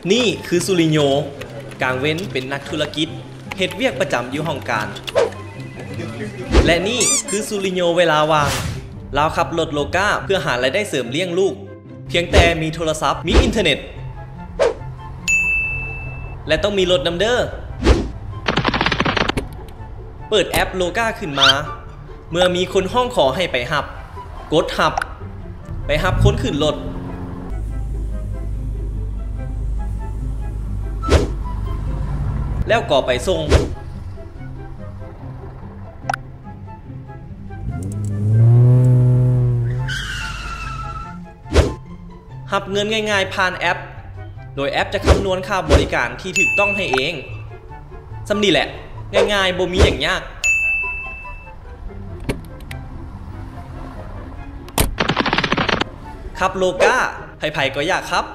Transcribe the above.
ນີ້ຄືຊູຣິໂຍ, ກາງເວັນເປັນນັກທຸລະກິດ, ເຮັດວຽກປະຈຳຢູ່ຫ້ອງການ. ແລະນີ້ຄືຊູຣິໂຍເວລາວ່າງ, ລາວຂັບລົດໂລກ້າເພື່ອຫາລາຍໄດ້ເສີມລ້ຽງລູກ. ພຽງແຕ່ມີໂທລະສັບ, ມີອິນເຕີເນັດ ແລະຕ້ອງມີລົດນຳເດີ. ເປີດແອັບໂລກ້າຂຶ້ນມາ. ເມື່ອມີຄົນຮ້ອງຂໍໃຫ້ໄປຮັບ, ກົດຮັບ, ໄປຮັບຄົນຂຶ້ນລົດ ແລ້ວກໍໄປສົ່ງ. ຮັບເງິນງ່າຍໆຜ່ານແອັບ, ໂດຍແອັບຈະຄຳນວນຄ່າບໍລິການທີ່ຖືກຕ້ອງໃຫ້ເອງ. ສ່ຳນີ້ແຫຼະ, ງ່າຍໆ, ບໍ່ມີຫຍັງຍາກ. ຂັບໂລກ້າ, ໃຜໆກໍຢາກຂັບ.